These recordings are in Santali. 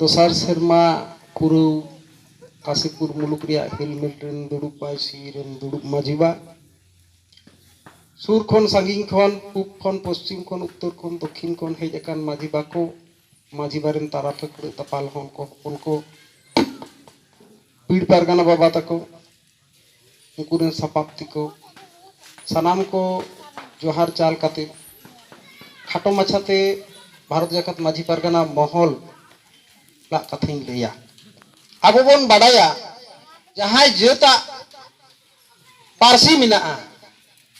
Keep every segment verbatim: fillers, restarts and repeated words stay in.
ᱫᱚᱥᱟᱨ ᱥᱮᱨᱢᱟ ᱯᱩᱨᱟᱹᱣ ᱠᱟᱥᱤᱯᱩᱨ ᱢᱩᱞᱩᱠ ᱨᱮᱭᱟᱜ ᱦᱤᱞ ᱢᱤᱞ ᱨᱮᱱ ᱫᱩᱲᱩᱵ ᱢᱟᱹᱡᱷᱤ ᱨᱮᱱ ᱫᱩᱲᱩᱵ ᱢᱟᱹᱡᱷᱤ ᱵᱟ, ᱥᱩᱨ ᱠᱷᱚᱱ ᱥᱟᱺᱜᱤᱧ ᱠᱷᱚᱱ, ᱯᱩᱵ ᱠᱷᱚᱱ ᱯᱚᱥᱪᱤᱢ ᱠᱷᱚᱱ, ᱩᱛᱛᱚᱨ ᱠᱷᱚᱱ ᱫᱚᱠᱷᱤᱱ ᱠᱷᱚᱱ ᱦᱮᱡ ᱟᱠᱟᱱ ᱢᱟᱹᱡᱷᱤ ᱵᱟ ᱠᱚ, ᱢᱟᱹᱡᱷᱤ ᱵᱟ ᱨᱮᱱ ᱛᱟᱨᱟ ᱯᱷᱟᱹᱠᱲᱟᱹᱜ ᱛᱟᱯᱟᱞ ᱦᱚᱱ ᱠᱚ, ᱦᱚᱯᱚᱱ ᱠᱚ, ᱯᱤᱲ ᱯᱟᱨᱜᱟᱱᱟ ᱵᱟᱵᱟ ᱛᱟᱠᱚ, ᱩᱱᱠᱩ ᱨᱮᱱ ᱥᱟᱯᱟᱵ ᱛᱤᱠᱚ, ᱥᱟᱱᱟᱢ ᱠᱚ ᱡᱚᱦᱟᱨ ᱪᱟᱞ ᱠᱟᱛᱮ, ᱠᱷᱟᱴᱚ ᱢᱟᱪᱷᱟᱛᱮ ᱵᱷᱟᱨᱚᱛ ᱡᱟᱠᱟᱛ ᱢᱟᱹᱡᱷᱤ ᱯᱟᱨᱜᱟᱱᱟ ᱢᱚᱦᱚᱞ ᱞᱟᱜ ᱠᱟᱛᱷᱟᱧ ᱞᱟᱹᱭᱟ᱾ ᱟᱵᱚ ᱵᱚᱱ ᱵᱟᱰᱟᱭᱟ, ᱡᱟᱦᱟᱸᱭ ᱡᱟᱹᱛᱟᱜ ᱯᱟᱹᱨᱥᱤ ᱢᱮᱱᱟᱜᱼᱟ,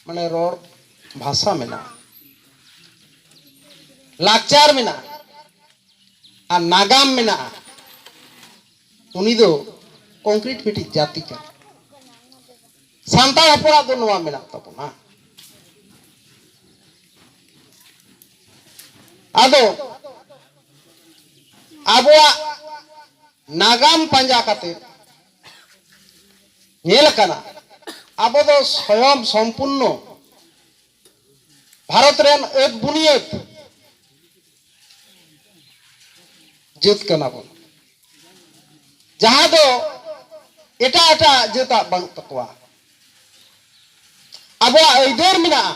ᱢᱟᱱᱮ ᱨᱚᱲ ᱵᱷᱟᱥᱟ ᱢᱮᱱᱟᱜᱼᱟ, ᱞᱟᱠᱪᱟᱨ ᱢᱮᱱᱟᱜᱼᱟ, ᱟᱨ ᱱᱟᱜᱟᱢ ᱢᱮᱱᱟᱜᱼᱟ, ᱩᱱᱤ ᱫᱚ ᱠᱚᱝᱠᱨᱤᱴ ᱢᱤᱫᱴᱤᱡ ᱡᱟᱹᱛᱤ ᱠᱟᱱᱟ᱾ ᱥᱟᱱᱛᱟᱲ ᱦᱚᱯᱚᱱᱟᱜ ᱫᱚ ᱱᱚᱣᱟ ᱢᱮᱱᱟᱜ ᱛᱟᱵᱚᱱᱟ᱾ ᱟᱫᱚ ᱟᱵᱚᱣᱟᱜ ᱱᱟᱜᱟᱢ ᱯᱟᱸᱡᱟ ᱠᱟᱛᱮ ᱧᱮᱞ ᱟᱠᱟᱱᱟ, ᱟᱵᱚ ᱫᱚ ᱥᱚᱭᱚᱢ ᱥᱚᱢᱯᱩᱨᱱᱚ ᱵᱷᱟᱨᱚᱛ ᱨᱮᱱ ᱟᱹᱛ ᱵᱩᱱᱤᱭᱟᱹᱫ ᱡᱟᱹᱛ ᱠᱟᱱᱟ ᱵᱚᱱ, ᱡᱟᱦᱟᱸ ᱫᱚ ᱮᱴᱟᱜ ᱮᱴᱟᱜ ᱡᱟᱹᱛᱟᱜ ᱵᱟᱹᱱᱩᱜ ᱛᱟᱠᱚᱣᱟ᱾ ᱟᱵᱚᱣᱟᱜ ᱟᱹᱭᱫᱟᱹᱨ ᱢᱮᱱᱟᱜᱼᱟ,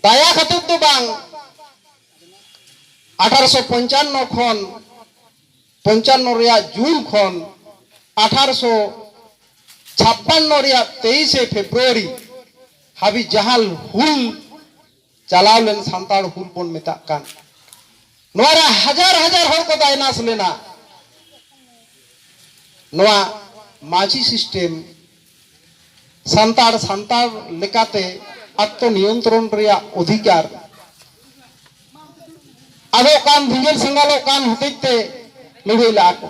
ᱫᱟᱭᱟ ᱠᱟᱛᱮ ᱫᱚ ᱵᱟᱝ, ᱟᱴᱷᱟᱨᱚᱥᱚ ᱯᱚᱧᱪᱟᱱᱱᱚ ᱠᱷᱚᱱ, ᱯᱚᱧᱪᱟᱱᱱᱚ ᱨᱮᱭᱟᱜ ᱡᱩᱱ ᱠᱷᱚᱱ ᱟᱴᱷᱟᱨᱚᱥᱚ ᱪᱷᱟᱯᱯᱟᱱᱱᱚ ᱨᱮᱭᱟᱜ ᱛᱮᱭᱤᱥᱮ ᱯᱷᱮᱵᱽᱨᱩᱣᱟᱨᱤ ᱦᱟᱹᱵᱤᱡ ᱡᱟᱦᱟᱸ ᱦᱩᱞ ᱪᱟᱞᱟᱣ ᱞᱮᱱ, ᱥᱟᱱᱛᱟᱲ ᱦᱩᱞ ᱵᱚᱱ ᱢᱮᱛᱟᱜ ᱠᱟᱱ, ᱱᱚᱣᱟ ᱨᱮ ᱦᱟᱡᱟᱨ ᱦᱟᱡᱟᱨ ᱦᱚᱲ ᱠᱚ ᱰᱟᱭᱱᱟᱥ ᱞᱮᱱᱟ᱾ ᱱᱚᱣᱟ ᱢᱟᱹᱡᱷᱤ ᱥᱤᱥᱴᱮᱢ ᱥᱟᱱᱛᱟᱲ ᱥᱟᱱᱛᱟᱲ ᱞᱮᱠᱟᱛᱮ ᱟᱛᱛᱚ ᱱᱤᱭᱚᱱᱛᱨᱚᱱ ᱨᱮᱭᱟᱜ ᱚᱫᱷᱤᱠᱟᱨ ᱟᱫᱚᱜ ᱠᱟᱱ, ᱵᱷᱤᱸᱜᱟᱹᱞ ᱥᱟᱸᱜᱟᱞᱚᱜ ᱠᱟᱱ ᱦᱚᱛᱮᱡ ᱛᱮ ᱞᱟᱹᱲᱦᱟᱹᱭ ᱞᱟᱜᱼᱟ ᱠᱚ᱾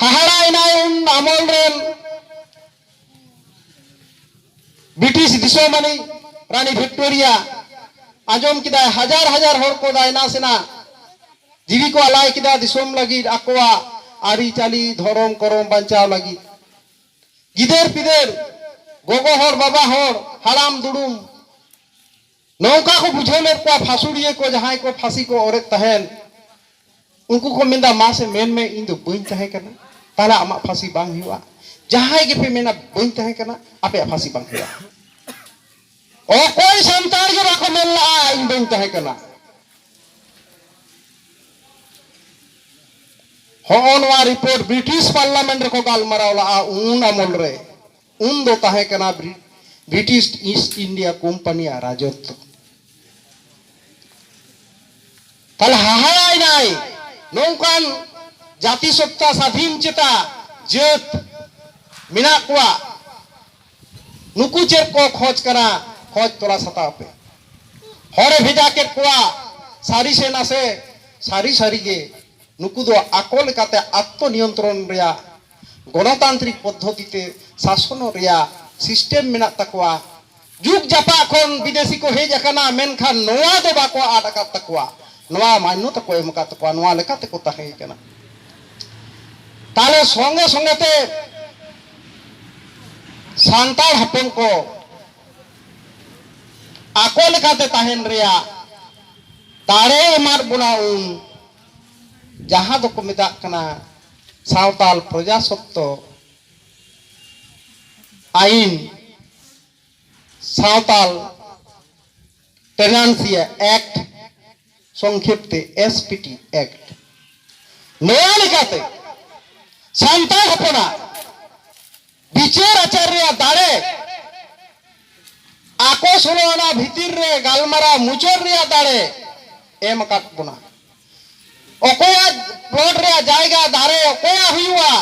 ᱦᱟᱦᱟᱲᱟ ᱮᱱᱟᱭ ᱩᱱ ᱟᱢᱚᱞ ᱨᱮᱱ ᱵᱨᱤᱴᱤᱥ ᱫᱤᱥᱚᱢᱟᱹᱱᱤᱡ ᱨᱟᱱᱤ ᱵᱷᱤᱠᱴᱳᱨᱤᱭᱟ᱾ ᱟᱸᱡᱚᱢ ᱠᱮᱫᱟᱭ, ᱦᱟᱡᱟᱨ ᱦᱟᱡᱟᱨ ᱦᱚᱲ ᱠᱚ ᱰᱟᱭᱱᱟᱥ ᱮᱱᱟ, ᱡᱤᱣᱤ ᱠᱚ ᱟᱞᱟᱭ ᱠᱮᱫᱟ ᱫᱤᱥᱚᱢ ᱞᱟᱹᱜᱤᱫ, ᱟᱠᱚᱣᱟᱜ ᱟᱹᱨᱤᱪᱟᱹᱞᱤ, ᱫᱷᱚᱨᱚᱢ, ᱠᱚᱨᱚᱢ ᱵᱟᱧᱪᱟᱣ ᱞᱟᱹᱜᱤᱫ᱾ ᱜᱤᱫᱟᱹᱨ ᱯᱤᱫᱟᱹᱨ, ᱜᱚᱜᱚ ᱦᱚᱲ, ᱵᱟᱵᱟ ᱦᱚᱲ, ᱦᱟᱲᱟᱢ ᱫᱩᱲᱩᱢ, ᱱᱚᱝᱠᱟ ᱠᱚ ᱵᱩᱡᱷᱟᱹᱣ ᱞᱮᱫ ᱠᱚᱣᱟ ᱯᱷᱟᱹᱥᱩᱲᱤᱭᱟᱹ ᱠᱚ, ᱡᱟᱦᱟᱸᱭ ᱠᱚ ᱯᱷᱟᱹᱥᱤ ᱠᱚ ᱚᱨᱮᱫ ᱛᱟᱦᱮᱸᱱ, ᱩᱱᱠᱩ ᱠᱚ ᱢᱮᱱᱫᱟ, "ᱢᱟᱥᱮ ᱢᱮᱱ ᱢᱮ, ᱤᱧ ᱫᱚ ᱵᱟᱹᱧ ᱛᱟᱦᱮᱸ ᱠᱟᱱᱟ, ᱛᱟᱦᱞᱮ ᱟᱢᱟᱜ ᱯᱷᱟᱹᱥᱤ ᱵᱟᱝ ᱦᱩᱭᱩᱜᱼᱟ᱾ ᱡᱟᱦᱟᱸᱭ ᱜᱮᱯᱮ ᱢᱮᱱᱟ ᱵᱟᱹᱧ ᱛᱟᱦᱮᱸ ᱠᱟᱱᱟ, ᱟᱯᱮᱭᱟᱜ ᱯᱷᱟᱹᱥᱤ ᱵᱟᱝ ᱦᱩᱭᱩᱜᱼᱟ᱾" ᱚᱠᱚᱭ ᱥᱟᱱᱛᱟᱲ ᱜᱮ ᱵᱟᱠᱚ ᱢᱮᱱ ᱞᱟᱜᱼᱟ, "ᱤᱧ ᱵᱟᱹᱧ ᱛᱟᱦᱮᱸ ᱠᱟᱱᱟ᱾" ᱦᱚᱸᱜᱼᱚ ᱱᱚᱣᱟ ᱨᱤᱯᱳᱨᱴ ᱵᱨᱤᱴᱤᱥ ᱯᱟᱨᱞᱟᱢᱮᱱᱴ ᱨᱮᱠᱚ ᱜᱟᱞᱢᱟᱨᱟᱣ ᱞᱟᱜᱼᱟ ᱩᱱ ᱟᱢᱚᱞ ᱨᱮ᱾ ᱩᱱ ᱫᱚ ᱛᱟᱦᱮᱸ ᱠᱟᱱᱟ ᱵᱨᱤ-, ᱵᱨᱤᱴᱤᱥ ᱤᱥᱴ ᱤᱱᱰᱤᱭᱟ ᱠᱳᱢᱯᱟᱱᱤᱭᱟᱜ ᱨᱟᱡᱚᱛᱛᱚ᱾ ᱛᱟᱦᱞᱮ ᱦᱟᱦᱟᱲᱟᱭᱱᱟᱭ, ᱱᱚᱝᱠᱟᱱ ᱡᱟᱹᱛᱤ ᱥᱚᱛᱛᱟ ᱥᱟᱫᱷᱤᱱ ᱪᱮᱛᱟ ᱡᱟᱹᱛ ᱢᱮᱱᱟᱜ ᱠᱚᱣᱟ, ᱱᱩᱠᱩ ᱪᱮᱫ ᱠᱚ ᱠᱷᱚᱡᱽ ᱠᱟᱱᱟ? ᱠᱷᱚᱡᱽ ᱛᱚᱞᱟᱥ ᱦᱟᱛᱟᱣ ᱯᱮ᱾ ᱦᱚᱲᱮ ᱵᱷᱮᱡᱟ ᱠᱮᱫ ᱠᱚᱣᱟ, ᱥᱟᱹᱨᱤ ᱥᱮ ᱱᱟᱥᱮ? ᱥᱟᱹᱨᱤ ᱥᱟᱹᱨᱤ ᱜᱮ᱾ ᱱᱩᱠᱩ ᱫᱚ ᱟᱠᱚ ᱞᱮᱠᱟᱛᱮ ᱟᱛᱛᱚ ᱱᱤᱭᱚᱱᱛᱨᱚᱱ ᱨᱮᱭᱟᱜ ᱜᱚᱱᱚᱛᱟᱱᱛᱨᱤᱠ ᱯᱚᱫᱽᱫᱷᱚᱛᱤ ᱛᱮ ᱥᱟᱥᱚᱱᱚᱜ ᱨᱮᱭᱟᱜ ᱥᱤᱥᱴᱮᱢ ᱢᱮᱱᱟᱜ ᱛᱟᱠᱚᱣᱟ᱾ ᱡᱩᱜᱽ ᱡᱟᱯᱟᱜ ᱠᱷᱚᱱ ᱵᱤᱫᱮᱥᱤ ᱠᱚ ᱦᱮᱡ ᱟᱠᱟᱱᱟ, ᱢᱮᱱᱠᱷᱟᱱ ᱱᱚᱣᱟ ᱫᱚ ᱵᱟᱠᱚ ᱟᱫ ᱟᱠᱟᱫ ᱛᱟᱠᱚᱣᱟ, ᱱᱚᱣᱟ ᱢᱟᱱᱱᱚᱛᱟ ᱠᱚ ᱮᱢ ᱟᱠᱟᱫ ᱛᱟᱠᱚᱣᱟ, ᱱᱚᱣᱟ ᱞᱮᱠᱟ ᱛᱮᱠᱚ ᱛᱟᱦᱮᱸ ᱠᱟᱱᱟ᱾ ᱛᱟᱦᱞᱮ ᱥᱚᱸᱜᱮ ᱥᱚᱸᱜᱮ ᱛᱮ ᱥᱟᱱᱛᱟᱲ ᱦᱚᱯᱚᱱ ᱠᱚ ᱟᱠᱚ ᱞᱮᱠᱟᱛᱮ ᱛᱟᱦᱮᱱ ᱨᱮᱭᱟᱜ ᱫᱟᱲᱮ ᱮᱢᱟᱫ ᱵᱚᱱᱟ ᱩᱱ, ᱡᱟᱦᱟᱸ ᱫᱚᱠᱚ ᱢᱮᱛᱟᱜ ᱠᱟᱱᱟ ᱥᱟᱶᱛᱟᱞ ᱯᱨᱚᱡᱟᱥᱚᱛᱛᱚ ᱟᱭᱤᱱ, ᱥᱟᱶᱛᱟᱞ ᱴᱮᱱᱟᱱᱥᱤᱭᱟ ᱮᱠᱴ, ᱥᱚᱝᱠᱷᱮᱯ ᱛᱮ ᱮᱥ ᱯᱤ ᱴᱤ ᱮᱠᱴ᱾ ᱱᱚᱣᱟ ᱞᱮᱠᱟᱛᱮ ᱥᱟᱱᱛᱟᱲ ᱦᱚᱯᱚᱱᱟᱜ ᱵᱤᱪᱟᱹᱨ ᱟᱪᱟᱨ ᱨᱮᱭᱟᱜ ᱫᱟᱲᱮ, ᱟᱠᱚ ᱥᱳᱞᱳ ᱟᱱᱟ ᱵᱷᱤᱛᱤᱨ ᱨᱮ ᱜᱟᱞᱢᱟᱨᱟᱣ ᱢᱩᱪᱟᱹᱫ ᱨᱮᱭᱟᱜ ᱫᱟᱲᱮ ᱮᱢ ᱟᱠᱟᱫ ᱵᱚᱱᱟ᱾ ᱚᱠᱚᱭᱟᱜ ᱯᱞᱚᱴ ᱨᱮᱭᱟᱜ ᱡᱟᱭᱜᱟ ᱫᱟᱨᱮ ᱚᱠᱚᱭᱟᱜ ᱦᱩᱭᱩᱜᱼᱟ,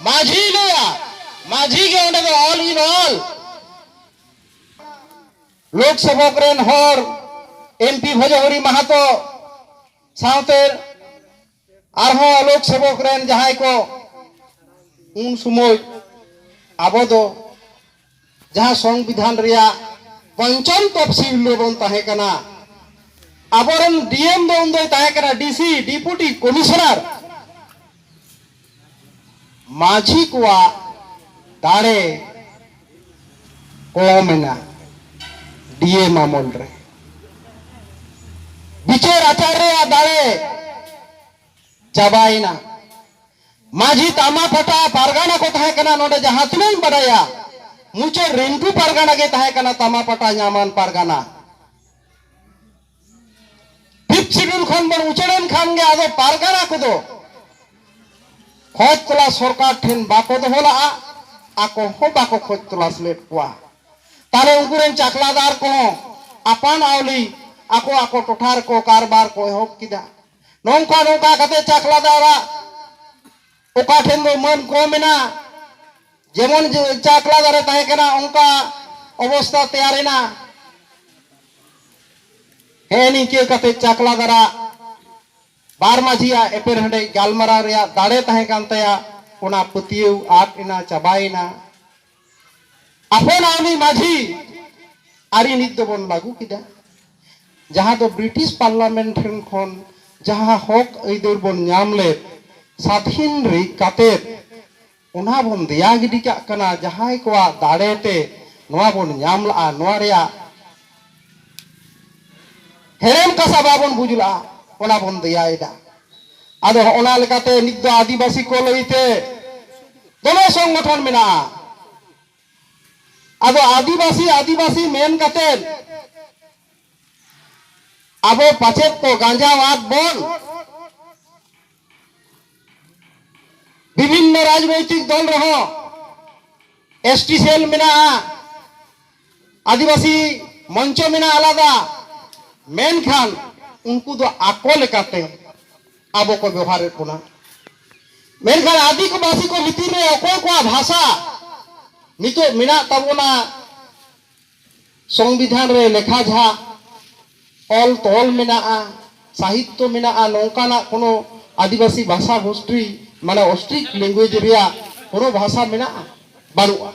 ᱢᱟᱹᱡᱷᱤ ᱞᱟᱹᱭᱟ, ᱢᱟᱹᱡᱷᱤ ᱜᱮ ᱚᱸᱰᱮ ᱫᱚ all in all᱾ ᱞᱳᱠ ᱥᱮᱵᱚᱠ ᱨᱮᱱ ᱦᱚᱲ, ᱮᱢ ᱯᱤ ᱵᱷᱚᱡᱚᱦᱚᱨᱤ ᱢᱟᱦᱟᱛᱚ ᱥᱟᱶᱛᱮ ᱟᱨᱦᱚᱸ ᱞᱳᱠ ᱥᱮᱵᱚᱠ ᱨᱮᱱ ᱡᱟᱦᱟᱸᱭ ᱠᱚ, ᱩᱱ ᱥᱚᱢᱚᱭ ᱟᱵᱚ ᱫᱚ ᱡᱟᱦᱟᱸ ᱥᱚᱝᱵᱤᱫᱷᱟᱱ ᱨᱮᱭᱟᱜ ᱯᱚᱧᱪᱚᱢ ᱛᱚᱯᱥᱤᱞ ᱨᱮᱵᱚᱱ ᱛᱟᱦᱮᱸ ᱠᱟᱱᱟ᱾ ᱟᱵᱚᱨᱮᱱ ᱰᱤ ᱮᱢ ᱫᱚ ᱩᱱᱫᱚᱭ ᱛᱟᱦᱮᱸ ᱠᱟᱱᱟ ᱰᱤ ᱥᱤ, ᱰᱮᱯᱩᱴᱤ ᱠᱚᱢᱤᱥᱚᱱᱟᱨ᱾ ᱢᱟᱹᱡᱷᱤ ᱠᱚᱣᱟᱜ ᱫᱟᱲᱮ ᱠᱚᱢ ᱮᱱᱟ ᱰᱤ ᱮᱢ ᱟᱢᱚᱞ ᱨᱮ᱾ ᱵᱤᱪᱟᱹᱨ ᱟᱪᱟᱨ ᱨᱮᱭᱟᱜ ᱫᱟᱲᱮ ᱪᱟᱵᱟᱭᱮᱱᱟ᱾ ᱢᱟᱹᱡᱷᱤ ᱛᱟᱢᱟ ᱯᱟᱴᱟ ᱯᱟᱨᱜᱟᱱᱟ ᱠᱚ ᱛᱟᱦᱮᱸ ᱠᱟᱱᱟ, ᱱᱚᱰᱮ ᱡᱟᱦᱟᱸ ᱛᱤᱱᱟᱹᱜ ᱤᱧ ᱵᱟᱰᱟᱭᱟ, ᱢᱩᱪᱟᱹᱫ ᱨᱤᱱᱴᱩ ᱯᱟᱨᱜᱟᱱᱟ ᱜᱮ ᱛᱟᱦᱮᱸ ᱠᱟᱱᱟ ᱛᱟᱢᱟ ᱯᱟᱴᱟ ᱧᱟᱢᱟᱱ ᱯᱟᱨᱜᱟᱱᱟ᱾ ᱯᱷᱤᱯᱛᱷ ᱥᱤᱰᱩᱞ ᱠᱷᱚᱱ ᱵᱚᱱ ᱩᱪᱟᱹᱲ ᱮᱱ ᱠᱷᱟᱱ ᱜᱮ ᱟᱫᱚ ᱯᱟᱨᱜᱟᱱᱟ ᱠᱚᱫᱚ ᱠᱷᱚᱡᱽ ᱛᱚᱞᱟᱥ ᱥᱚᱨᱠᱟᱨ ᱴᱷᱮᱱ ᱵᱟᱠᱚ ᱫᱚᱦᱚ ᱞᱟᱜᱼᱟ, ᱟᱠᱚ ᱦᱚᱸ ᱵᱟᱠᱚ ᱠᱷᱚᱡᱽ ᱛᱚᱞᱟᱥ ᱞᱮᱫ ᱠᱚᱣᱟ᱾ ᱛᱟᱦᱞᱮ ᱩᱱᱠᱩ ᱨᱮᱱ ᱪᱟᱠᱞᱟᱫᱟᱨ ᱠᱚᱦᱚᱸ ᱟᱯᱟᱱ ᱟᱣᱞᱤ ᱟᱠᱚ ᱟᱠᱚ ᱴᱚᱴᱷᱟ ᱨᱮᱠᱚ ᱠᱟᱨᱵᱟᱨ ᱠᱚ ᱮᱦᱚᱵ ᱠᱮᱫᱟ᱾ ᱱᱚᱝᱠᱟ ᱱᱚᱝᱠᱟ ᱠᱟᱛᱮ ᱪᱟᱠᱞᱟᱫᱟᱨᱟᱜ ᱚᱠᱟ ᱴᱷᱮᱱ ᱫᱚ ᱢᱟᱹᱱ ᱠᱚᱢ ᱮᱱᱟ, ᱡᱮᱢᱚᱱ ᱡᱮ ᱪᱟᱠᱞᱟᱫᱟᱨᱮ ᱛᱟᱦᱮᱸ ᱠᱟᱱᱟ ᱚᱱᱠᱟ ᱚᱵᱚᱥᱛᱟ ᱛᱮᱭᱟᱨ ᱮᱱᱟ᱾ ᱦᱮᱸ, ᱱᱤᱝᱠᱟᱹ ᱠᱟᱛᱮ ᱪᱟᱠᱞᱟᱫᱟᱨᱟᱜ ᱵᱟᱨ ᱢᱟᱹᱡᱷᱤᱭᱟᱜ ᱮᱯᱮᱨ ᱦᱮᱸᱰᱮᱡ ᱜᱟᱞᱢᱟᱨᱟᱣ ᱨᱮᱭᱟᱜ ᱫᱟᱲᱮ ᱛᱟᱦᱮᱸ ᱠᱟᱱ ᱛᱟᱭᱟ, ᱚᱱᱟ ᱯᱟᱹᱛᱭᱟᱹᱣ ᱟᱫ ᱮᱱᱟ, ᱪᱟᱵᱟᱭᱮᱱᱟ᱾ ᱟᱯᱷᱮᱱ ᱟᱣᱞᱤ ᱢᱟᱹᱡᱷᱤ ᱟᱹᱨᱤ ᱱᱤᱛ ᱫᱚᱵᱚᱱ ᱞᱟᱹᱜᱩ ᱠᱮᱫᱟ, ᱡᱟᱦᱟᱸ ᱫᱚ ᱵᱨᱤᱴᱤᱥ ᱯᱟᱨᱞᱟᱢᱮᱱᱴ ᱴᱷᱮᱱ ᱠᱷᱚᱱ ᱡᱟᱦᱟᱸ ᱦᱚᱠ ᱟᱹᱭᱫᱟᱹᱨ ᱵᱚᱱ ᱧᱟᱢ ᱞᱮᱫ ᱥᱟᱫᱷᱤᱱ ᱨᱤᱠ ᱠᱟᱛᱮᱫ, ᱚᱱᱟ ᱵᱚᱱ ᱫᱮᱭᱟ ᱜᱤᱰᱤ ᱠᱟᱜ ᱠᱟᱱᱟ᱾ ᱡᱟᱦᱟᱸᱭ ᱠᱚᱣᱟᱜ ᱫᱟᱲᱮ ᱛᱮ ᱱᱚᱣᱟ ᱵᱚᱱ ᱧᱟᱢ ᱞᱟᱜᱼᱟ, ᱱᱚᱣᱟ ᱨᱮᱭᱟᱜ ᱦᱮᱲᱮᱢ ᱠᱟᱥᱟ ᱵᱟᱵᱚᱱ ᱵᱩᱡᱽ ᱞᱟᱜᱼᱟ, ᱚᱱᱟ ᱵᱚᱱ ᱫᱮᱭᱟᱭᱮᱫᱟ᱾ ᱟᱫᱚ ᱚᱱᱟ ᱞᱮᱠᱟᱛᱮ ᱱᱤᱛ ᱫᱚ ᱟᱹᱫᱤᱵᱟᱹᱥᱤ ᱠᱚ ᱞᱟᱹᱭᱛᱮ ᱫᱚᱢᱮ ᱥᱚᱝᱜᱚᱴᱷᱚᱱ ᱢᱮᱱᱟᱜᱼᱟ᱾ ᱟᱫᱚ ᱟᱹᱫᱤᱵᱟᱹᱥᱤ ᱟᱹᱫᱤᱵᱟᱹᱥᱤ ᱢᱮᱱ ᱠᱟᱛᱮ ᱟᱵᱚ ᱯᱟᱪᱮᱫ ᱠᱚ ᱜᱟᱸᱡᱟᱣ ᱟᱫ ᱵᱚᱱ᱾ ᱵᱤᱵᱷᱤᱱᱱᱚ ᱨᱟᱡᱽᱱᱳᱭᱛᱤᱠ ᱫᱚᱞ ᱨᱮᱦᱚᱸ ᱮᱥᱴᱤ ᱥᱮᱞ ᱢᱮᱱᱟᱜᱼᱟ, ᱟᱹᱫᱤᱵᱟᱹᱥᱤ ᱢᱚᱧᱪᱚ ᱢᱮᱱᱟᱜᱼᱟ ᱟᱞᱟᱫᱟ, ᱢᱮᱱᱠᱷᱟᱱ ᱩᱱᱠᱩ ᱫᱚ ᱟᱠᱚ ᱞᱮᱠᱟᱛᱮ ᱟᱵᱚ ᱠᱚ ᱵᱮᱣᱦᱟᱨᱮᱫ ᱵᱚᱱᱟ᱾ ᱢᱮᱱᱠᱷᱟᱱ ᱟᱹᱫᱤᱵᱟᱹᱥᱤ ᱠᱚ ᱵᱷᱤᱛᱤᱨ ᱨᱮ ᱚᱠᱚᱭ ᱠᱚᱣᱟᱜ ᱵᱷᱟᱥᱟ ᱱᱤᱛᱚᱜ ᱢᱮᱱᱟᱜ ᱛᱟᱵᱚᱱᱟ, ᱥᱚᱝᱵᱤᱫᱷᱟᱱ ᱨᱮ ᱞᱮᱠᱷᱟ ᱡᱷᱟ ᱚᱞ ᱛᱚᱞ ᱢᱮᱱᱟᱜᱼᱟ, ᱥᱟᱦᱤᱛᱛᱚ ᱢᱮᱱᱟᱜᱼᱟ, ᱱᱚᱝᱠᱟᱱᱟᱜ ᱠᱳᱱᱳ ᱟᱹᱫᱤᱵᱟᱹᱥᱤ ᱵᱷᱟᱥᱟ ᱜᱳᱥᱴᱤ, ᱢᱟᱱᱮ ostrich language ᱨᱮᱭᱟᱜ ᱠᱳᱱᱳ ᱵᱷᱟᱥᱟ ᱢᱮᱱᱟᱜᱼᱟ? ᱵᱟᱹᱱᱩᱜᱼᱟ᱾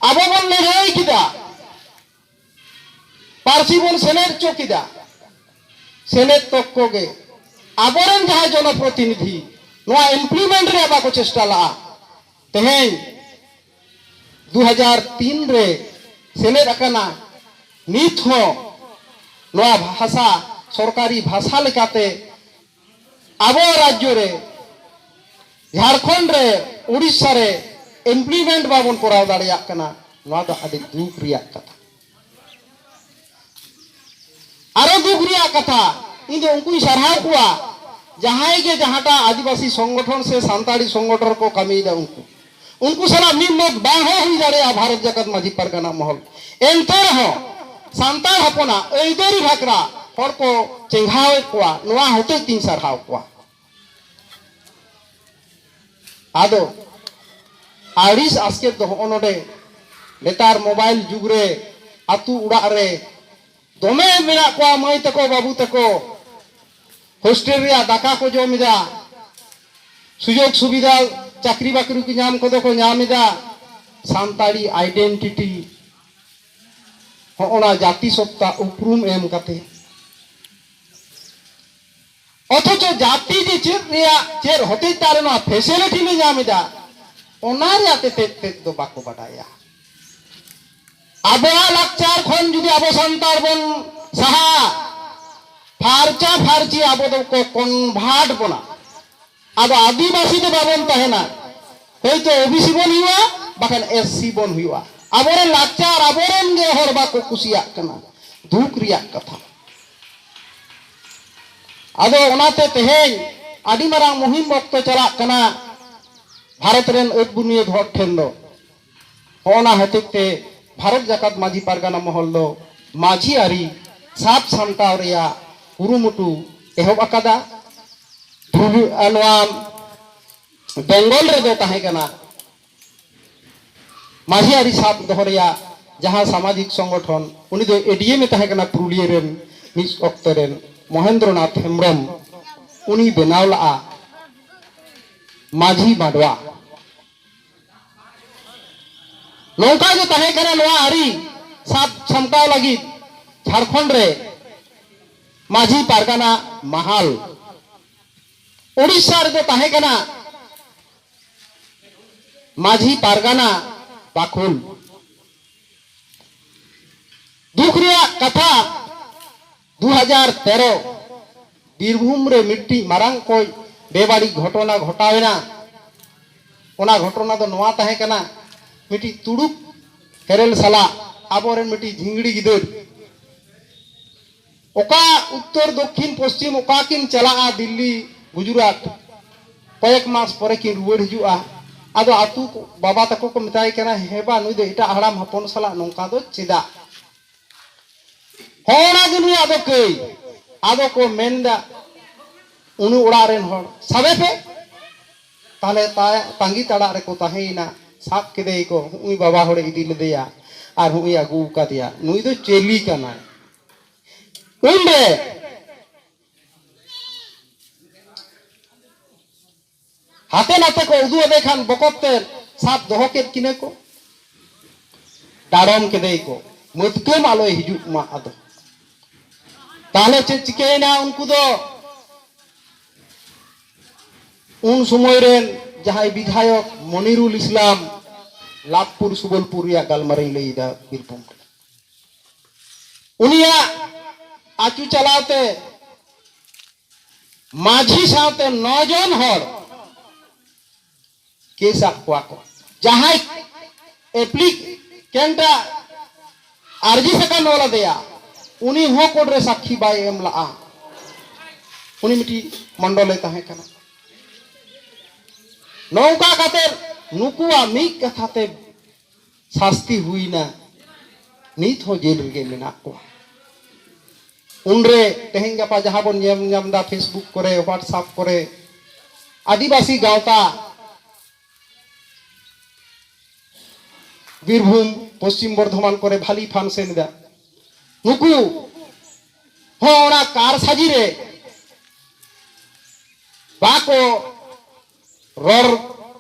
ᱟᱵᱚ ᱵᱚᱱ ᱞᱟᱹᱲᱦᱟᱹᱭ ᱠᱮᱫᱟ, ᱯᱟᱹᱨᱥᱤ ᱵᱚᱱ ᱥᱮᱞᱮᱫ ᱦᱚᱪᱚ ᱠᱮᱫᱟ, ᱥᱮᱞᱮᱫ ᱛᱚᱠ ᱠᱚᱜᱮ ᱟᱵᱚᱨᱮᱱ ᱡᱟᱦᱟᱸᱭ ᱡᱚᱱᱚᱯᱨᱚᱛᱤᱱᱤᱫᱷᱤ ᱱᱚᱣᱟ implement ᱨᱮᱭᱟᱜ ᱵᱟᱠᱚ ᱪᱮᱥᱴᱟ ᱞᱟᱜᱼᱟ᱾ ᱛᱮᱦᱮᱧ ᱫᱩ ᱦᱟᱡᱟᱨ ᱛᱤᱱ ᱨᱮ ᱥᱮᱞᱮᱫ ᱟᱠᱟᱱᱟ, ᱱᱤᱛ ᱦᱚᱸ ᱱᱚᱣᱟ ᱵᱷᱟᱥᱟ ᱥᱚᱨᱠᱟᱨᱤ ᱵᱷᱟᱥᱟ ᱞᱮᱠᱟᱛᱮ ᱟᱵᱚ ᱨᱟᱡᱽᱡᱚ ᱨᱮ, ᱡᱷᱟᱲᱠᱷᱚᱸᱰ ᱨᱮ, ᱩᱲᱤᱥᱥᱟ ᱨᱮ implement ᱵᱟᱵᱚᱱ ᱠᱚᱨᱟᱣ ᱫᱟᱲᱮᱭᱟᱜ ᱠᱟᱱᱟ᱾ ᱱᱚᱣᱟ ᱫᱚ ᱟᱹᱰᱤ ᱫᱩᱠ ᱨᱮᱭᱟᱜ ᱠᱟᱛᱷᱟ, ᱟᱨᱚ ᱫᱩᱠ ᱨᱮᱭᱟᱜ ᱠᱟᱛᱷᱟ᱾ ᱤᱧ ᱫᱚ ᱩᱱᱠᱩᱧ ᱥᱟᱨᱦᱟᱣ ᱠᱚᱣᱟ, ᱡᱟᱦᱟᱸᱭ ᱜᱮ ᱡᱟᱦᱟᱸᱴᱟᱜ ᱟᱹᱫᱤᱵᱟᱹᱥᱤ ᱥᱚᱝᱜᱚᱴᱷᱚᱱ ᱥᱮ ᱥᱟᱱᱛᱟᱲᱤ ᱥᱚᱝᱜᱚᱴᱷᱚᱱ ᱨᱮᱠᱚ ᱠᱟᱹᱢᱤᱭᱮᱫᱟ, ᱩᱱᱠᱩ ᱩᱱᱠᱩ ᱥᱟᱞᱟᱜ ᱢᱤᱫ ᱢᱚᱛ ᱵᱟᱝ ᱦᱚᱸ ᱦᱩᱭ ᱫᱟᱲᱮᱭᱟᱜᱼᱟ ᱵᱷᱟᱨᱚᱛ ᱡᱟᱠᱟᱛ ᱢᱟᱹᱡᱷᱤ ᱯᱟᱨᱜᱟᱱᱟ ᱢᱚᱦᱚᱞ᱾ ᱮᱱᱛᱮ ᱨᱮᱦᱚᱸ ᱥᱟᱱᱛᱟᱲ ᱦᱚᱯᱚᱱᱟᱜ ᱟᱹᱭᱫᱟᱹᱨᱤ ᱵᱷᱟᱠᱨᱟ ᱦᱚᱲ ᱠᱚ ᱪᱮᱸᱜᱷᱟᱣᱮᱫ ᱠᱚᱣᱟ, ᱱᱚᱣᱟ ᱦᱚᱛᱮᱡ ᱛᱤᱧ ᱥᱟᱨᱦᱟᱣ ᱠᱚᱣᱟ᱾ ᱟᱫᱚ ᱟᱹᱲᱤᱥ ᱟᱥᱠᱮᱛ ᱫᱚ ᱦᱚᱸᱜᱼᱚ ᱱᱚᱰᱮ, ᱱᱮᱛᱟᱨ ᱢᱳᱵᱟᱭᱤᱞ ᱡᱩᱜᱽ ᱨᱮ ᱟᱹᱛᱩ ᱚᱲᱟᱜ ᱨᱮ ᱫᱚᱢᱮ ᱢᱮᱱᱟᱜ ᱠᱚᱣᱟ ᱢᱟᱹᱭ ᱛᱟᱠᱚ, ᱵᱟᱹᱵᱩ ᱛᱟᱠᱚ, ᱦᱳᱥᱴᱮᱞ ᱨᱮᱭᱟᱜ ᱫᱟᱠᱟ ᱠᱚ ᱡᱚᱢ ᱮᱫᱟ, ᱥᱩᱡᱳᱜᱽ ᱥᱩᱵᱤᱫᱷᱟ ᱪᱟᱹᱠᱨᱤ ᱵᱟᱹᱠᱨᱤ ᱠᱚ ᱧᱟᱢ ᱠᱚᱫᱚ ᱠᱚ ᱧᱟᱢ ᱮᱫᱟ᱾ ᱥᱟᱱᱛᱟᱲᱤ ᱟᱭᱰᱮᱱᱴᱤᱴᱤ, ᱦᱚᱸᱜᱼᱚᱱᱟ ᱡᱟᱹᱛᱤ ᱥᱚᱛᱛᱟ ᱩᱯᱨᱩᱢ ᱮᱢ ᱠᱟᱛᱮ, ᱚᱛᱷᱚᱪᱚ ᱡᱟᱹᱛᱤ ᱡᱮ ᱪᱮᱫ ᱨᱮᱭᱟᱜ, ᱪᱮᱫ ᱦᱚᱛᱮᱡ ᱛᱮ ᱟᱞᱮ ᱱᱚᱣᱟ ᱯᱷᱮᱥᱤᱞᱤᱴᱤ ᱞᱮ ᱧᱟᱢ ᱮᱫᱟ, ᱚᱱᱟ ᱨᱮᱭᱟᱜ ᱛᱮᱛᱮᱫ ᱛᱮᱫ ᱫᱚ ᱵᱟᱠᱚ ᱵᱟᱰᱟᱭᱟ᱾ ᱟᱵᱚᱣᱟᱜ ᱞᱟᱠᱪᱟᱨ ᱠᱷᱚᱱ ᱡᱩᱫᱤ ᱟᱵᱚ ᱥᱟᱱᱛᱟᱲ ᱵᱚᱱ ᱥᱟᱦᱟᱜᱼᱟ, ᱯᱷᱟᱨᱪᱟ ᱯᱷᱟᱨᱪᱤ ᱟᱵᱚ ᱫᱚᱠᱚ ᱠᱚᱱᱵᱷᱟᱨᱴ ᱵᱚᱱᱟ᱾ ᱟᱫᱚ ᱟᱹᱫᱤᱵᱟᱹᱥᱤ ᱫᱚ ᱵᱟᱵᱚᱱ ᱛᱟᱦᱮᱱᱟ, ᱦᱳᱭᱛᱳ ᱳᱵᱤᱥᱤ ᱵᱚᱱ ᱦᱩᱭᱩᱜᱼᱟ, ᱵᱟᱠᱷᱟᱱ ᱮᱥᱥᱤ ᱵᱚᱱ ᱦᱩᱭᱩᱜᱼᱟ᱾ ᱟᱵᱚᱨᱮᱱ ᱞᱟᱠᱪᱟᱨ ᱟᱵᱚᱨᱮᱱ ᱜᱮ ᱦᱚᱲ ᱵᱟᱠᱚ ᱠᱩᱥᱤᱭᱟᱜ ᱠᱟᱱᱟ᱾ ᱫᱩᱠ ᱨᱮᱭᱟᱜ ᱠᱟᱛᱷᱟ᱾ ᱟᱫᱚ ᱚᱱᱟᱛᱮ ᱛᱮᱦᱮᱧ ᱟᱹᱰᱤ ᱢᱟᱨᱟᱝ ᱢᱩᱦᱤᱢ ᱚᱠᱛᱚ ᱪᱟᱞᱟᱜ ᱠᱟᱱᱟ ᱵᱷᱟᱨᱚᱛ ᱨᱮᱱ ᱟᱹᱫ ᱵᱩᱱᱤᱭᱟᱹᱫ ᱦᱚᱲ ᱴᱷᱮᱱ ᱫᱚ᱾ ᱚᱱᱟ ᱦᱚᱛᱮᱡ ᱛᱮ ᱵᱷᱟᱨᱚᱛ ᱡᱟᱠᱟᱛ ᱢᱟᱹᱡᱷᱤ ᱯᱟᱨᱜᱟᱱᱟ ᱢᱚᱦᱚᱞ ᱫᱚ ᱢᱟᱹᱡᱷᱤ ᱟᱹᱨᱤ ᱥᱟᱵ ᱥᱟᱢᱴᱟᱣ ᱨᱮᱭᱟᱜ ᱠᱩᱨᱩᱢᱩᱴᱩ ᱮᱦᱚᱵ ᱟᱠᱟᱫᱟ᱾ ᱫᱷᱩᱵᱤ-, ᱟ, ᱱᱚᱣᱟ ᱵᱮᱝᱜᱚᱞ ᱨᱮᱫᱚ ᱛᱟᱦᱮᱸ ᱠᱟᱱᱟ ᱢᱟᱹᱡᱷᱤ ᱟᱹᱨᱤ ᱥᱟᱵ ᱫᱚᱦᱚ ᱨᱮᱭᱟᱜ ᱡᱟᱦᱟᱸ ᱥᱟᱢᱟᱡᱤᱠ ᱥᱚᱝᱜᱚᱴᱷᱚᱱ, ᱩᱱᱤ ᱫᱚ ᱮᱰᱤᱮᱢ ᱮ ᱛᱟᱦᱮᱸ ᱠᱟᱱᱟ ᱯᱩᱨᱩᱞᱤᱭᱟᱹ ᱨᱮᱱ ᱢᱤᱫ ᱚᱠᱛᱚ ᱨᱮᱱ ᱢᱚᱦᱮᱱᱫᱨᱚᱱᱟᱛᱷ ᱦᱮᱢᱵᱨᱚᱢ, ᱩᱱᱤ ᱵᱮᱱᱟᱣ ᱞᱟᱜᱼᱟ ᱢᱟᱹᱡᱷᱤ ᱢᱟᱰᱣᱟ᱾ ᱱᱚᱝᱠᱟ ᱜᱮ ᱛᱟᱦᱮᱸ ᱠᱟᱱᱟ ᱱᱚᱣᱟ ᱟᱹᱨᱤ ᱥᱟᱵ ᱥᱟᱢᱴᱟᱣ ᱞᱟᱹᱜᱤᱫ ᱡᱷᱟᱲᱠᱷᱚᱸᱰ ᱨᱮ ᱢᱟᱹᱡᱷᱤ ᱯᱟᱨᱜᱟᱱᱟ ᱢᱟᱦᱟᱞ᱾ ᱳᱰᱤᱥᱟ ᱨᱮᱫᱚ ᱛᱟᱦᱮᱸ ᱠᱟᱱᱟ ᱢᱟᱹᱡᱷᱤ ᱯᱟᱨᱜᱟᱱᱟ ᱵᱟᱠᱷᱩᱞ᱾ ᱫᱩᱠ ᱨᱮᱭᱟᱜ ᱠᱟᱛᱷᱟ, ᱫᱩ ᱦᱟᱡᱟᱨ ᱛᱮᱨᱚ ᱵᱤᱨᱵᱷᱩᱢ ᱨᱮ ᱢᱤᱫᱴᱤᱡ ᱢᱟᱨᱟᱝ ᱠᱚᱡ ᱵᱮᱵᱟᱹᱲᱤᱡ ᱜᱷᱚᱴᱚᱱᱟ ᱜᱷᱚᱴᱟᱣᱮᱱᱟ᱾ ᱚᱱᱟ ᱜᱷᱚᱴᱚᱱᱟ ᱫᱚ ᱱᱚᱣᱟ ᱛᱟᱦᱮᱸ ᱠᱟᱱᱟ, ᱢᱤᱫᱴᱤᱡ ᱛᱩᱲᱩᱠ ᱦᱮᱨᱮᱞ ᱥᱟᱞᱟᱜ ᱟᱵᱚᱨᱮᱱ ᱢᱤᱫᱴᱤᱡ ᱡᱷᱤᱝᱜᱲᱤ ᱜᱤᱫᱟᱹᱨ ᱚᱠᱟ ᱩᱛᱛᱚᱨ ᱫᱚᱠᱠᱷᱤᱱ ᱯᱚᱥᱪᱤᱢ ᱚᱠᱟ ᱠᱤᱱ ᱪᱟᱞᱟᱜᱼᱟ, ᱫᱤᱞᱞᱤ, ᱜᱩᱡᱽᱨᱟᱴ, ᱠᱚᱭᱮᱠ ᱢᱟᱥ ᱯᱚᱨᱮ ᱠᱤᱱ ᱨᱩᱣᱟᱹᱲ ᱦᱤᱡᱩᱜᱼᱟ᱾ ᱟᱫᱚ ᱟᱛᱩ ᱠᱚ, ᱵᱟᱵᱟ ᱛᱟᱠᱚ ᱠᱚ ᱢᱮᱛᱟᱭ ᱠᱟᱱᱟ, "ᱦᱮᱸ ᱵᱟ, ᱱᱩᱭ ᱫᱚ ᱮᱴᱟᱜ ᱦᱟᱲᱟᱢ ᱦᱚᱯᱚᱱ ᱥᱟᱞᱟᱜ ᱱᱚᱝᱠᱟ ᱫᱚ ᱪᱮᱫᱟᱜ?" ᱦᱚᱸ, ᱚᱱᱟ ᱜᱮ ᱱᱩᱭᱟᱜ ᱫᱚ ᱠᱟᱹᱭ᱾ ᱟᱫᱚ ᱠᱚ ᱢᱮᱱᱫᱟ, ᱩᱱᱤ ᱚᱲᱟᱜ ᱨᱮᱱ ᱦᱚᱲ, "ᱥᱟᱵᱮ ᱯᱮ!" ᱛᱟᱦᱞᱮ ᱛᱟ-, ᱛᱟᱸᱜᱤ ᱛᱟᱲᱟᱜ ᱨᱮᱠᱚ ᱛᱟᱦᱮᱸᱭᱮᱱᱟ᱾ ᱥᱟᱵ ᱠᱮᱫᱮᱭᱟᱠᱚ, ᱦᱩᱸᱜᱼᱩᱭ ᱵᱟᱵᱟ ᱦᱚᱲᱮ ᱤᱫᱤ ᱞᱮᱫᱮᱭᱟ ᱟᱨ ᱦᱩᱸᱜᱼᱩᱭ ᱟᱹᱜᱩ ᱟᱠᱟᱫᱮᱭᱟ, ᱱᱩᱭ ᱫᱚ ᱪᱮᱞᱤ ᱠᱟᱱᱟᱭ᱾ ᱩᱱᱨᱮ ᱦᱟᱛᱮ ᱱᱟᱛᱮ ᱠᱚ ᱩᱫᱩᱜ ᱟᱫᱮ ᱠᱷᱟᱱ ᱵᱚᱠᱚᱛ ᱛᱮ ᱥᱟᱵ ᱫᱚᱦᱚ ᱠᱮᱫ ᱠᱤᱱᱟᱹ ᱠᱚ, ᱰᱟᱲᱚᱢ ᱠᱮᱫᱮᱭ ᱠᱚ, ᱢᱟᱹᱛᱠᱟᱹᱢ ᱟᱞᱚᱭ ᱦᱤᱡᱩᱜ ᱢᱟ᱾ ᱟᱫᱚ ᱛᱟᱦᱞᱮ ᱪᱮᱫ ᱪᱤᱠᱟᱹᱭᱮᱱᱟ? ᱩᱱᱠᱩ ᱫᱚ ᱩᱱ ᱥᱚᱢᱚᱭ ᱨᱮᱱ ᱡᱟᱦᱟᱸᱭ ᱵᱤᱫᱷᱟᱭᱚᱠ ᱢᱚᱱᱤᱨᱩᱞ ᱤᱥᱞᱟᱢ, ᱞᱟᱵᱷᱯᱩᱨ ᱥᱩᱵᱚᱞᱯᱩᱨ ᱨᱮᱭᱟᱜ ᱜᱟᱞᱢᱟᱨᱟᱣ ᱤᱧ ᱞᱟᱹᱭᱫᱟ, ᱵᱤᱨᱵᱷᱩᱢ ᱨᱮ, ᱩᱱᱤᱭᱟᱜ ᱟᱹᱪᱩ ᱪᱟᱞᱟᱣ ᱛᱮ ᱢᱟᱹᱡᱷᱤ ᱥᱟᱶᱛᱮ ᱱᱚ ᱡᱚᱱ ᱦᱚᱲ ᱠᱮᱥ ᱟᱫ ᱠᱚᱣᱟ ᱠᱚ᱾ ᱡᱟᱦᱟᱸᱭ ᱮᱯᱞᱤᱠᱮᱱᱴ ᱟᱜ ᱟᱨᱡᱤ ᱥᱟᱠᱟᱢ ᱚᱞ ᱟᱫᱮᱭᱟ, ᱩᱱᱤ ᱦᱚᱸ ᱠᱳᱨᱴ ᱨᱮ ᱥᱟᱹᱠᱷᱤ ᱵᱟᱭ ᱮᱢ ᱞᱟᱜᱼᱟ᱾ ᱩᱱᱤ ᱢᱤᱫᱴᱤᱡ ᱢᱚᱱᱰᱚᱞᱮ ᱛᱟᱦᱮᱸ ᱠᱟᱱᱟ᱾ ᱱᱚᱝᱠᱟ ᱠᱟᱛᱮ ᱱᱩᱠᱩᱣᱟᱜ ᱢᱤᱫ ᱠᱟᱛᱷᱟ ᱛᱮ ᱥᱟᱥᱛᱤ ᱦᱩᱭᱱᱟ, ᱱᱤᱛ ᱦᱚᱸ ᱡᱮᱞ ᱨᱮᱜᱮ ᱢᱮᱱᱟᱜ ᱠᱚᱣᱟ᱾ ᱩᱱᱨᱮ ᱛᱮᱦᱮᱧ ᱜᱟᱯᱟ ᱡᱟᱦᱟᱸ ᱵᱚᱱ ᱧᱮᱞ ᱧᱟᱢ ᱮᱫᱟ Facebook ᱠᱚᱨᱮ, WhatsApp ᱠᱚᱨᱮ, ᱟᱹᱫᱤᱵᱟᱹᱥᱤ ᱜᱟᱶᱛᱟ ᱵᱤᱨᱵᱷᱩᱢ, ᱯᱚᱥᱪᱤᱢ ᱵᱚᱨᱫᱷᱚᱢᱟᱱ ᱠᱚᱨᱮ ᱵᱷᱟᱞᱤ function ᱮᱫᱟ᱾ ᱱᱩᱠᱩ ᱦᱚᱸ ᱚᱱᱟ ᱠᱟᱨᱥᱟᱡᱤ ᱨᱮ ᱵᱟᱠᱚ ᱨᱚᱲ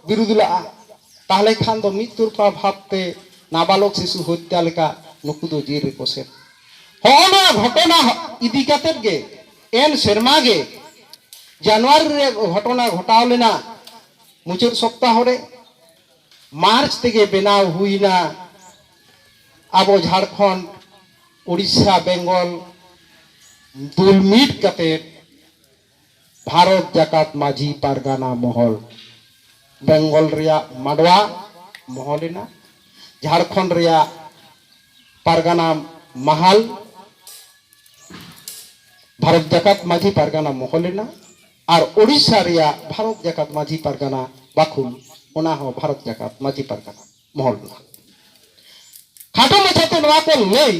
ᱵᱤᱨᱩᱫᱷ ᱞᱟᱜᱼᱟ, ᱛᱟᱦᱞᱮ ᱠᱷᱟᱱ ᱫᱚ ᱢᱤᱫ ᱛᱚᱨᱯᱷᱟ ᱵᱷᱟᱵᱽᱛᱮ ᱱᱟᱵᱟᱞᱚᱠ ᱥᱤᱥᱩ ᱦᱚᱛᱭᱟ ᱞᱮᱠᱟ ᱱᱩᱠᱩ ᱫᱚ ᱡᱮᱞ ᱨᱮᱠᱚ ᱥᱮᱱ᱾ ᱦᱚᱸᱜᱼᱚ ᱱᱚᱣᱟ ᱜᱷᱚᱴᱚᱱᱟ ᱤᱫᱤ ᱠᱟᱛᱮᱫ ᱜᱮ ᱮᱱ ᱥᱮᱨᱢᱟ ᱜᱮ ᱡᱟᱱᱩᱣᱟᱨᱤ ᱨᱮ ᱜᱷᱚᱴᱚᱱᱟ ᱜᱷᱚᱴᱟᱣ ᱞᱮᱱᱟ, ᱢᱩᱪᱟᱹᱫ ᱥᱚᱯᱛᱟᱦᱚ ᱨᱮ᱾ ᱢᱟᱨᱪ ᱛᱮᱜᱮ ᱵᱮᱱᱟᱣ ᱦᱩᱭᱱᱟ ᱟᱵᱚ ᱡᱷᱟᱲᱠᱷᱚᱸᱰ, ᱩᱲᱤᱥᱥᱟ, ᱵᱮᱝᱜᱚᱞ ᱫᱩᱞ ᱢᱤᱫ ᱠᱟᱛᱮᱫ ᱵᱷᱟᱨᱚᱛ ᱡᱟᱠᱟᱛ ᱢᱟᱹᱡᱷᱤ ᱯᱟᱨᱜᱟᱱᱟ ᱢᱚᱦᱚᱞ, ᱵᱮᱝᱜᱚᱞ ᱨᱮᱭᱟᱜ ᱢᱟᱰᱣᱟ ᱢᱚᱦᱚᱞ ᱮᱱᱟ, ᱡᱷᱟᱲᱠᱷᱚᱸᱰ ᱨᱮᱭᱟᱜ ᱯᱟᱨᱜᱟᱱᱟ ᱢᱟᱦᱟᱞ, ᱵᱷᱟᱨᱚᱛ ᱡᱟᱠᱟᱛ ᱢᱟᱹᱡᱷᱤ ᱯᱟᱨᱜᱟᱱᱟ ᱢᱚᱦᱚᱞ ᱮᱱᱟ, ᱟᱨ ᱳᱰᱤᱥᱟ ᱨᱮᱭᱟᱜ ᱵᱷᱟᱨᱚᱛ ᱡᱟᱠᱟᱛ ᱢᱟᱹᱡᱷᱤ ᱯᱟᱨᱜᱟᱱᱟ ᱵᱟᱠᱷᱩᱞ, ᱚᱱᱟ ᱦᱚᱸ ᱵᱷᱟᱨᱚᱛ ᱡᱟᱠᱟᱛ ᱢᱟᱹᱡᱷᱤ ᱯᱟᱨᱜᱟᱱᱟ ᱢᱚᱦᱚᱞ ᱮᱱᱟ᱾ ᱠᱷᱟᱴᱚ ᱢᱟᱪᱷᱟᱛᱮ ᱱᱚᱣᱟ ᱠᱚ ᱞᱟᱹᱭ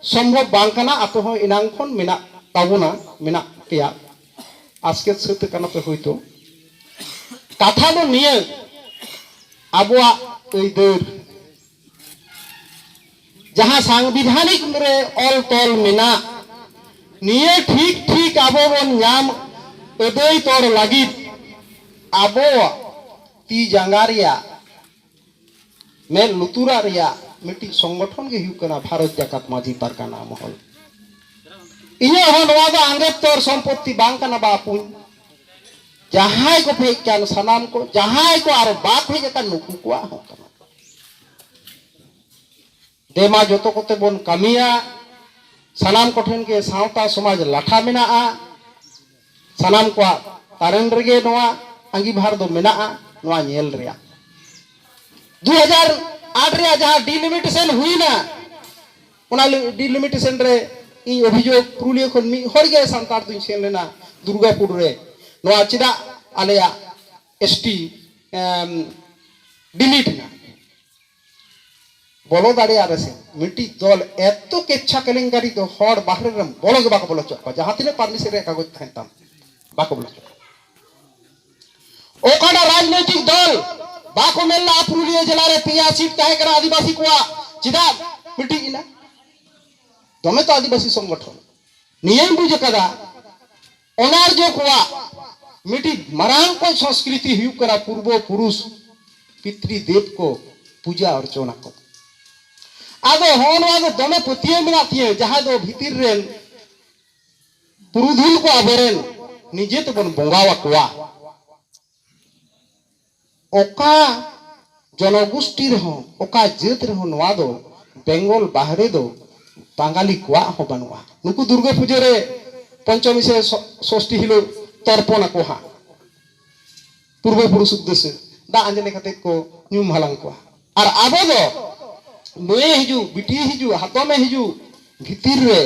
ᱥᱚᱢᱵᱷᱚᱵ ᱵᱟᱝ ᱠᱟᱱᱟ, ᱟᱯᱮ ᱦᱚᱸ ᱮᱱᱟᱝ ᱠᱷᱚᱱ ᱢᱮᱱᱟᱜ ᱛᱟᱵᱚᱱᱟ, ᱢᱮᱱᱟᱜ ᱯᱮᱭᱟ, ᱟᱥᱠᱮᱛ ᱥᱟᱹᱛ ᱠᱟᱱᱟ ᱯᱮ ᱦᱳᱭᱛᱳ᱾ ᱠᱟᱛᱷᱟ ᱫᱚ ᱱᱤᱭᱟᱹ, ᱟᱵᱚᱣᱟᱜ ᱟᱹᱭᱫᱟᱹᱨ ᱡᱟᱦᱟᱸ ᱥᱟᱝᱵᱤᱫᱷᱟᱱᱤᱠ ᱨᱮ ᱚᱞ ᱛᱚᱞ ᱢᱮᱱᱟᱜ, ᱱᱤᱭᱟᱹ ᱴᱷᱤᱠ ᱴᱷᱤᱠ ᱟᱵᱚ ᱵᱚᱱ ᱧᱟᱢ ᱟᱹᱫᱟᱹᱭ ᱛᱚᱨ ᱞᱟᱹᱜᱤᱫ ᱟᱵᱚ ᱛᱤ ᱡᱟᱸᱜᱟ ᱨᱮᱭᱟᱜ, ᱢᱮᱫ ᱞᱩᱛᱩᱨᱟᱜ ᱨᱮᱭᱟᱜ ᱢᱤᱫᱴᱤᱡ ᱥᱚᱝᱜᱚᱴᱷᱚᱱ ᱜᱮ ᱦᱩᱭᱩᱜ ᱠᱟᱱᱟ ᱵᱷᱟᱨᱚᱛ ᱡᱟᱠᱟᱛ ᱢᱟᱹᱡᱷᱤ ᱯᱟᱨᱜᱟᱱᱟ ᱢᱚᱦᱚᱞ᱾ ᱤᱧᱟᱹᱜ ᱦᱚᱸ ᱱᱚᱣᱟ ᱫᱚ ᱟᱸᱜᱮᱛ ᱛᱚᱨ ᱥᱚᱢᱯᱚᱛᱛᱤ ᱵᱟᱝ ᱠᱟᱱᱟ ᱵᱟᱯᱩᱧ᱾ ᱡᱟᱦᱟᱸᱭ ᱠᱚ ᱦᱮᱡ ᱟᱠᱟᱱ ᱥᱟᱱᱟᱢ ᱠᱚ, ᱡᱟᱦᱟᱸᱭ ᱠᱚ ᱟᱨᱚ ᱵᱟᱠᱚ ᱦᱮᱡ ᱟᱠᱟᱱ ᱱᱩᱠᱩ ᱠᱚᱣᱟᱜ ᱦᱚᱸ ᱠᱟᱱᱟ᱾ ᱫᱮᱢᱟ ᱡᱚᱛᱚ ᱠᱚᱛᱮ ᱵᱚᱱ ᱠᱟᱹᱢᱤᱭᱟ᱾ ᱥᱟᱱᱟᱢ ᱠᱚᱴᱷᱮᱱ ᱜᱮ ᱥᱟᱶᱛᱟ ᱥᱚᱢᱟᱡᱽ ᱞᱟᱴᱷᱟ ᱢᱮᱱᱟᱜᱼᱟ᱾ ᱥᱟᱱᱟᱢ ᱠᱚᱣᱟᱜ ᱛᱟᱨᱮᱱ ᱨᱮᱜᱮ ᱱᱚᱣᱟ ᱟᱸᱜᱤᱵᱷᱟᱨ ᱫᱚ ᱢᱮᱱᱟᱜᱼᱟ, ᱱᱚᱣᱟ ᱧᱮᱞ ᱨᱮᱭᱟᱜ᱾ ᱫᱩ ᱦᱟᱡᱟᱨ ᱟᱴ ᱨᱮᱭᱟᱜ ᱡᱟᱦᱟᱸ ᱰᱤᱞᱤᱢᱤᱴᱮᱥᱚᱱ ᱦᱩᱭᱱᱟ, ᱚᱱᱟ ᱰᱤᱞᱤᱢᱤᱴᱮᱥᱚᱱ ᱨᱮ ᱤᱧ ᱚᱵᱷᱤᱡᱳᱜᱽ, ᱯᱩᱨᱩᱞᱤᱭᱟᱹ ᱠᱷᱚᱱ ᱢᱤᱫ ᱦᱚᱲ ᱜᱮ ᱥᱟᱱᱛᱟᱲ ᱫᱚᱧ ᱥᱮᱱ ᱞᱮᱱᱟ ᱫᱩᱨᱜᱟᱯᱩᱨ ᱨᱮ, ᱱᱚᱣᱟ ᱪᱮᱫᱟᱜ ᱟᱞᱮᱭᱟᱜ ᱮᱥᱴᱤ ᱰᱤᱞᱤᱴ ᱮᱱᱟ? ᱵᱚᱞᱚ ᱫᱟᱲᱮᱭᱟᱜ ᱨᱮᱥᱮ ᱢᱤᱫᱴᱤᱡ ᱫᱚᱞ ᱮᱛᱚ ᱠᱮᱪᱪᱷᱟ ᱠᱮᱞᱮᱝᱠᱟᱨᱤ ᱫᱚ ᱦᱚᱲ ᱵᱟᱦᱨᱮ ᱨᱮᱱ ᱵᱚᱞᱚ ᱜᱮ ᱵᱟᱠᱚ ᱵᱚᱞᱚ ᱦᱚᱪᱚ ᱠᱚᱣᱟ, ᱡᱟᱦᱟᱸ ᱛᱤᱱᱟᱹᱜ ᱯᱟᱨᱢᱤᱥᱚᱱ ᱨᱮᱭᱟᱜ ᱠᱟᱜᱚᱡᱽ ᱛᱟᱦᱮᱱ ᱛᱟᱢ, ᱵᱟᱠᱚ ᱵᱚᱞᱚ ᱦᱚᱪᱚ ᱠᱚᱣᱟ᱾ ᱚᱠᱟᱴᱟᱜ ᱨᱟᱡᱽᱱᱳᱭᱛᱤᱠ ᱫᱚᱞ ᱵᱟᱠᱚ ᱢᱮᱱ ᱞᱮᱫᱼᱟ ᱯᱩᱨᱩᱞᱤᱭᱟᱹ ᱡᱮᱞᱟ ᱨᱮ ᱯᱮᱭᱟ ᱥᱤᱴ ᱛᱟᱦᱮᱸ ᱠᱟᱱᱟ ᱟᱹᱫᱤᱵᱟᱹᱥᱤ ᱠᱚᱣᱟᱜ, ᱪᱮᱫᱟᱜ ᱢᱤᱫᱴᱤᱡ ᱮᱱᱟ? ᱫᱚᱢᱮ ᱛᱚ ᱟᱹᱫᱤᱵᱟᱹᱥᱤ ᱥᱚᱝᱜᱚᱴᱷᱚᱱ᱾ ᱱᱤᱭᱟᱹᱧ ᱵᱩᱡᱽ ᱟᱠᱟᱫᱟ, ᱚᱱᱟᱨᱡᱚ ᱠᱚᱣᱟᱜ ᱢᱤᱫᱴᱤᱡ ᱢᱟᱨᱟᱝ ᱠᱚᱡ ᱥᱚᱝᱥᱠᱨᱤᱛᱤ ᱦᱩᱭᱩᱜ ᱠᱟᱱᱟ ᱯᱩᱨᱵᱚ ᱯᱩᱨᱩᱥ ᱯᱤᱛᱨᱤ ᱫᱮᱵ ᱠᱚ ᱯᱩᱡᱟ ᱚᱨᱪᱚᱱᱟ ᱠᱚ᱾ ᱟᱫᱚ ᱦᱚᱸᱜᱼᱚ ᱱᱚᱣᱟ ᱫᱚ ᱫᱚᱢᱮ ᱯᱟᱹᱛᱭᱟᱹᱣ ᱢᱮᱱᱟᱜ ᱛᱤᱧᱟᱹ, ᱡᱟᱦᱟᱸᱭ ᱫᱚ ᱵᱷᱤᱛᱤᱨ ᱨᱮᱱ ᱯᱩᱨᱩᱫᱷᱩᱞ ᱠᱚ ᱟᱵᱚᱨᱮᱱ ᱱᱤᱡᱮ ᱛᱮᱵᱚᱱ ᱵᱚᱸᱜᱟ ᱟᱠᱚᱣᱟ᱾ ᱚᱠᱟ ᱡᱚᱱᱚᱜᱳᱥᱴᱤ ᱨᱮᱦᱚᱸ, ᱚᱠᱟ ᱡᱟᱹᱛ ᱨᱮᱦᱚᱸ ᱱᱚᱣᱟ ᱫᱚ ᱵᱮᱝᱜᱚᱞ ᱵᱟᱦᱨᱮ ᱫᱚ ᱵᱟঙᱟᱞᱤ ᱠᱚᱣᱟᱜ ᱦᱚᱸ ᱵᱟᱹᱱᱩᱜᱼᱟ᱾ ᱱᱩᱠᱩ ᱫᱩᱨᱜᱟᱹ ᱯᱩᱡᱟᱹ ᱨᱮ ᱯᱚᱧᱪᱚᱢᱤ ᱥᱮ ᱥᱚ-, ᱥᱚᱥᱴᱤ ᱦᱤᱞᱳᱜ ᱛᱚᱨᱯᱚᱱ ᱟᱠᱚ ᱦᱟᱸᱜ᱾ ᱯᱩᱨᱵᱚ ᱯᱩᱨᱩᱥ ᱩᱫᱽᱫᱮᱥᱥᱚ ᱫᱟᱜ ᱟᱸᱡᱞᱮ ᱠᱟᱛᱮ ᱠᱚ ᱧᱩᱢ ᱦᱟᱞᱟᱝ ᱠᱚᱣᱟ᱾ ᱟᱨ ᱟᱵᱚ ᱫᱚ ᱢᱟᱹᱭᱮ ᱦᱤᱡᱩᱜ, ᱵᱤᱴᱤᱭᱮ ᱦᱤᱡᱩᱜ, ᱦᱟᱛᱚᱢᱮ ᱦᱤᱡᱩᱜ ᱵᱷᱤᱛᱤᱨ ᱨᱮ